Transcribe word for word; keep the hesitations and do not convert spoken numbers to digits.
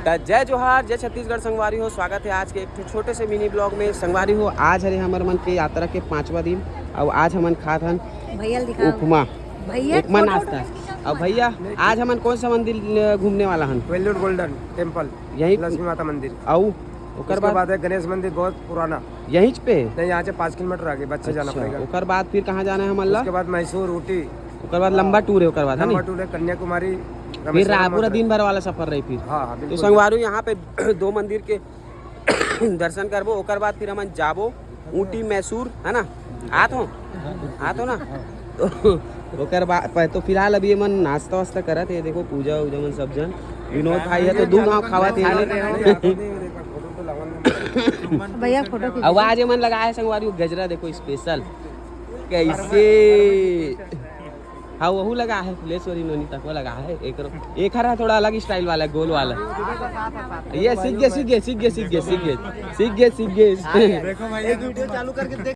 त जय जोहार, जय छत्तीसगढ़ संगवारी हो। स्वागत हे आज के एक ठो छोटे से मिनी ब्लॉग में। संगवारी हो, आज हरे हमर मन के यात्रा के पांचवा दिन, अउ आज हमन खात हन भैया ल दिखा। उपमा। भैया उपमा फोटो नाश्ता। उठा के दिखा। अउ भैया, आज हमन कौन सा मंदिर, अ, घूमने वाला हन? वेल्लूर गोल्डन टेम्पल, यही लक्ष्मी माता मंदिर। अउ ओकर उसके बाद? बाद है गणेश मंदिर, बहुत पुराना। यहीं पे? नहीं, यहाँ से पाँच किलोमीटर आगे, बच्चे जाना अच्छा, पड़ेगा। ओकर बाद फिर कहाँ जाना है हमन ला? उसके बाद मैसूर, ऊटी। ओकर बाद लंबा टूर है, ओकर बाद, है लंबा नी? टूर है, कन्याकुमारी, फिर रामेश्वरम, रा-, पूरा मंथुरा। दिन भर वाला सफर रही फिर। हाँ, हाँ, तो बिल्कुल। संगवारी, यहाँ पे दो मंदिर के दर्शन करबो, ओकर बाद फिर हमन जाबो ऊटी, मैसूर, है ना? आत हो? आत हो ना? तो ओकर बाद प-, तो फिलहाल अभी हमन नाश्ता वास्ता करत हे। देखो, पूजा उजा मन सब जन, विनोद भाई है तो दू घाव खावत हे। भैया फोटो खींच। आवाज एमन लगा है संगवारी, वो गजरा देखो स्पेशल कैसे। हाँ, वहू लगा है फुलेश्वरी नोनी तक वो लगा है। एक रो-, एक हरा थोड़ा अलग स्टाइल वाला, गोल वाला। ये सीख गए, सीख गए, सीख गए, सीख गए, सीख गए, सीख गए, सीख गए। देखो भाई, एक वीडियो चालू करके देख।